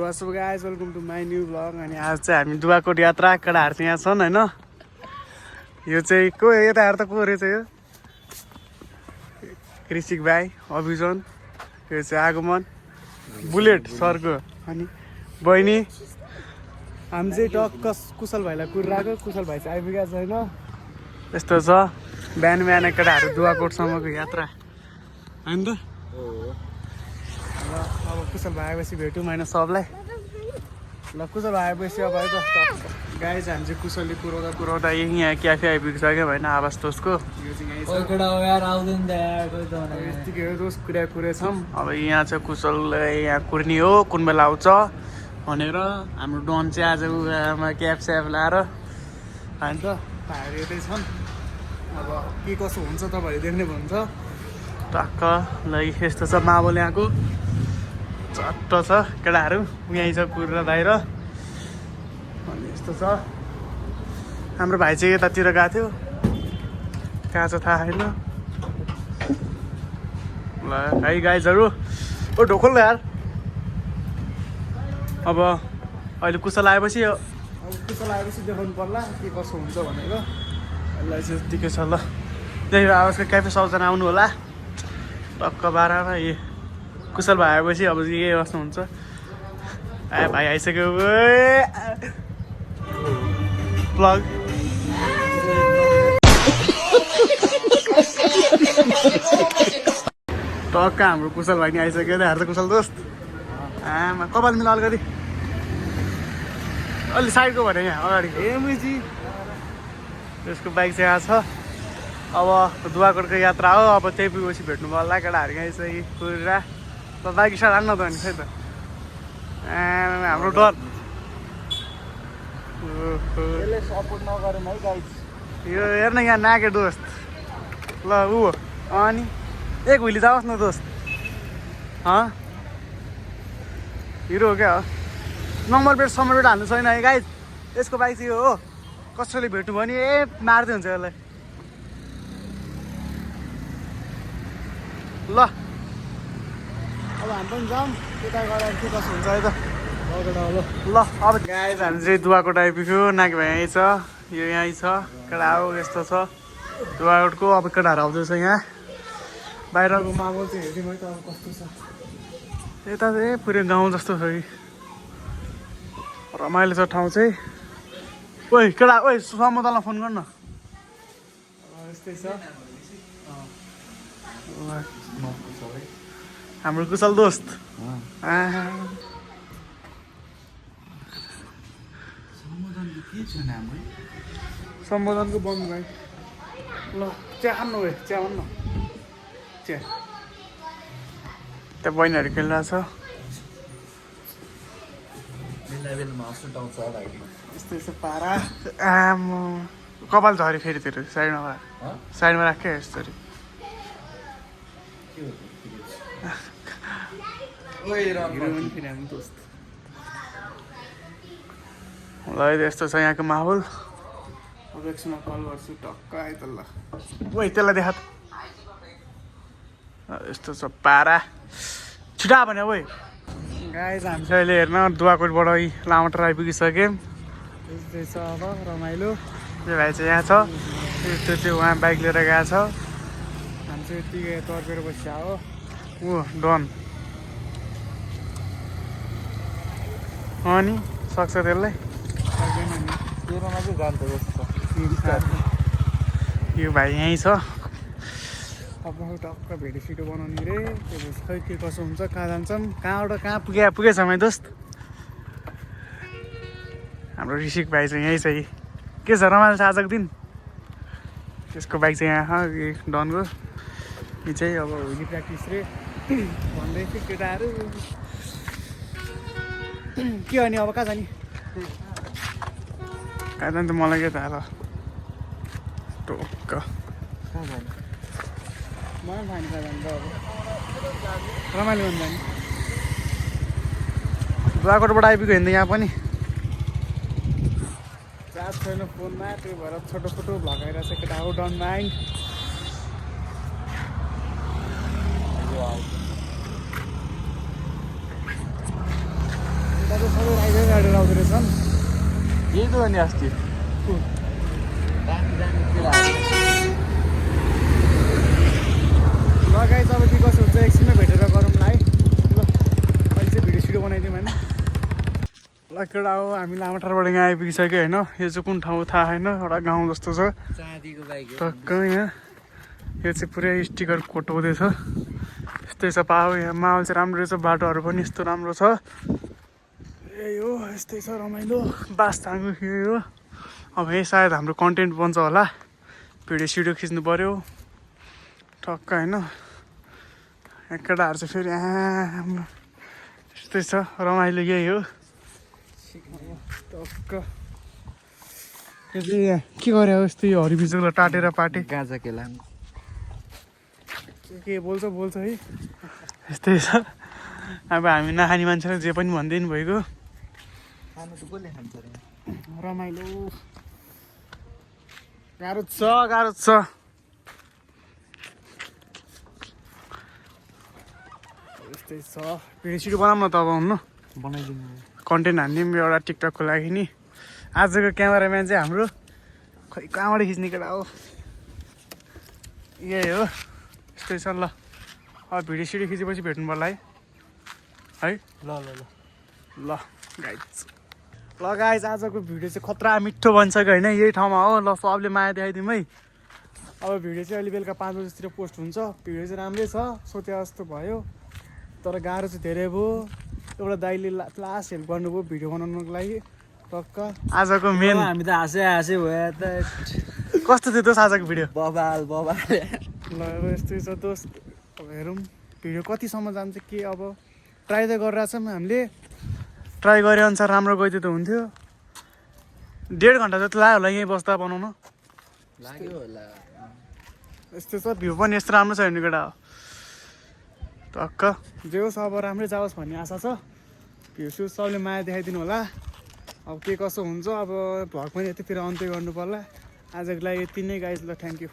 So guys welcome to my new blog. अनि आज चाहिँ हामी दुवाकोट यात्रा केटाहरू चाहिँ यहाँ छन् होइन। यो चाहिँ को यताहरू त को रहेछ यो कृषिक भाइ अभिजन, यो चाहिँ आगमन बुलेट सरको, अनि बहिनी। हामी चाहिँ टक्क कुशल भाइलाई कुरिरहेको, कुशल भाइ चाहिँ आइपुगेको छैन। यस्तो छ बिहान बिहान केटाहरू दुवाकोटसम्मको यात्रा होइन त। ल अब कुशल भाइ आएपछि भेटौँ होइन सबलाई। ल कुशल भाइ आएपछि अब आइज गाई चाहिँ हामी चाहिँ कुशलले कुराउँदा यहाँ क्याफे आइपुगिसक्यो होइन आवाज तोसको। यो चाहिँ यतिकै हो दोस्त कुरेछौँ। अब यहाँ चाहिँ कुशलले यहाँ कुर्नी हो, कुन बेला आउँछ भनेर हाम्रो डन चाहिँ आज क्याब स्याब लाएर होइन त भाइहरू यतै छन्। अब के कसो हुन्छ तपाईँहरूले देख्ने भन्नुहुन्छ टक्क। ल यस्तो छ मावल यहाँको चट्ट छ केटाहरू यहीँ छ कुरेर बाहिर। अनि यस्तो छ हाम्रो भाइ चाहिँ यतातिर गएको थियो, कहाँ छ थाहा छैन। ल है गाइजहरू ओ ढोकोल यार। अब अहिले कुशल आएपछि देखाउनु पर्ला के कसो हुन्छ भनेर। यसलाई चाहिँ यतिकै छ। ल त्यही आवाजको क्याफे सबजना आउनु होला टक्क 12मा। ए कुशल भाइ आएपछि अब के कस्तो हुन्छ। भाइ आइसक्यो प्लग। टक्क हाम्रो कुशल भाइ नि आइसक्यो। हेर्छ कुशल दोस्त आमा कपाल मिला अलिकति अलि साइडको भने यहाँ अगाडि एमजी त्यसको बाइक चाहिँ आएको छ। अब दुवाकोटको यात्रा हो, अब त्यही पुगेपछि भेट्नु पर्ला केटाहरू यहीँ चाहिँ कुरेर। ल बाइक स्टार्ट हाल्न त नि खै त हाम्रो डर सपोर्ट नगरेन है गाइस। यो हेर्न यहाँ नाके दोस्त। ल ऊ अनि एक हुइली जाओस् न दोस्त। हिरो हो क्या हो। नम्बर प्लेट समर प्लेट हाल्नु छैन है गाइस। यसको बाइक चाहिँ यो हो, कसैले भेट्नु भयो भने मार्दै हुन्छ यसलाई। ल अब हामी पनि जाउँ त्यता गएर के कसो हुन्छ है त। ल अब गाइस हामी चाहिँ दुवाकोट आइपुग्यो। नाके भाइ यहीँ छ, यो यहीँ छ केटा हो। यस्तो छ दुवाकोटको। अब केटाहरू आउँदैछ यहाँ। बाहिरको माहौल चाहिँ हेरिदिउँ है त अब कस्तो छ। यता चाहिँ पुरै गाउँ जस्तो छ कि रमाइलो छ ठाउँ चाहिँ। ओइ केटा ओइ समुदायलाई फोन गर्न। यस्तै छ हाम्रो कुशल दोस्त। सम्बोधनको बन्द भाइ। ल चिया खानु भाइ, चिया भन्नु चिया। त्यहाँ बहिनीहरू खेलिरहेको छ। यस्तै छ पारा आमा कपाल झऱ्यो फेरि त्यो साइडमा राख क्या यसरी। ल यस्तो छ यहाँको माहौल। अब एकछिनमा कल गर्छु टक्क आइ त। ल ओइ त्यसलाई देखा त। यस्तो छ पारा छिटा भने ओइ गाइस हामी चाहिँ अहिले हेर्न दुवाकोटबाट लामाटार आइपुगिसक्यौँ। त्यस्तै छ अब रमाइलो। त्यो भाइ चाहिँ यहाँ छ, त्यो चाहिँ उहाँ बाइक लिएर गएको छ। हामी चाहिँ यतिकै तर्केर बसिया हो। ऊ डन अनि सक्छ त्यसलाई यो भाइ यहीँ छ। अब टक्क भेटी सिटो बनाउने रे। त्यसपछि खै के कसो हुन्छ, कहाँ जान्छौँ, कहाँबाट कहाँ पुगेछौँ है दोस्त। हाम्रो ऋषिक भाइ चाहिँ यहीँ छ। के छ रमाइलो छ आजको दिन। त्यसको बाइक चाहिँ यहाँ डनको। यो चाहिँ अब होली प्र्याक्टिस रे भन्दै थियो केटाहरू। के हो नि अब कहाँ जाने, कहाँ जाने त मलाई के थाहा छ टक्क। मलाई थाहा नि कहाँ जानु त अब रमाइलो भन्दा नि। दुवाकोटबाट आइपुग्यो भने त यहाँ पनि चार्ज छैन फोनमा, त्यही भएर छोटो छोटो भगाइरहेको छ केटा हो। डन माइन्ड सबै राइडर राइडर आउँदो रहेछन् यही त हो नि अस्ति ल गाइस अब के कसो हुन्छ एकछिनमै भेटेर गरौँला है ल अहिले चाहिँ भिडियो सिडियो बनाइदिउँ होइन ल केटा हो हामी लामाटारबाट यहाँ आइपुगिसक्यो होइन यो चाहिँ कुन ठाउँ थाहा छैन एउटा गाउँ जस्तो छ चाँदीको बाइक टक्क यहाँ यो चाहिँ पुरै स्टिकर कोटाउँदैछ यस्तै छ पाहाड यहाँ माहौल चाहिँ राम्रो रहेछ बाटोहरू पनि यस्तो राम्रो छ यही हो यस्तै छ रमाइलो बासताङको यही हो अब यही सायद हाम्रो कन्टेन्ट बन्छ होला भिडियो सिडियो खिच्नु पऱ्यो टक्क होइन केटाहरू चाहिँ फेरि यस्तै छ रमाइलो यही हो टक्क यो चाहिँ यहाँ के गरे हो यस्तो यो हरिबिजुलाई टाटेर पाटे गाजा केला के बोल्छ बोल्छ है यस्तै छ अब हामी नखाने मान्छेलाई जे पनि भन्दैन भइगयो खानु त कसले खान्छ रे रमाइलो गाह्रो छ यस्तै छ भिडियो सिडियो बनाऊँ न त अब हुनु बनाइदिनु कन्टेन्ट हान्ने पनि एउटा टिकटकको लागि नि आजको क्यामेराम्यान चाहिँ हाम्रो खै कहाँबाट खिच्ने केटा हो यही हो यस्तै छ ल अब भिडियो सिडियो खिचेपछि भेट्नु पर्ला है ल ल ल ल गाइज आजको भिडियो चाहिँ खतरा मिठो बनिसक्यो होइन यही ठाउँमा हो ल सबले माया देखाइदिउँ है अब भिडियो चाहिँ अहिले बेलुका 5 बजीतिर पोस्ट हुन्छ भिडियो चाहिँ राम्रै छ सोचे जस्तो भयो तर गाह्रो चाहिँ धेरै भयो एउटा दाइले क्लास हेल्प गर्नुभयो भिडियो बनाउनुको लागि टक्क आजको मेन हामी त हाँसे भयो त कस्तो थियो दोस्त आजको भिडियो बबाल ल अब यस्तै छ दोस्त अब हेरौँ भिडियो कतिसम्म जान्छ के अब ट्राई त गरिरहेछौँ हामीले ट्राई गरे अनुसार राम्रो गइदियो त हुन्थ्यो 1.5 घन्टा जति लाग्यो होला यहीँ बस्दा बनाउन लाग्यो होला यस्तो छ भ्यू पनि यस्तो राम्रो छ हेर्नु केटा टक्क जे होस् अब राम्रै जाओस् भन्ने आशा छ भ्यू स्यू सबले माया देखाइदिनु होला अब के कसो हुन्छ अब भ्लग पनि यतितिर अन्त्य गर्नु पर्ला आजको लागि यति नै गाइज ल थ्याङ्क यू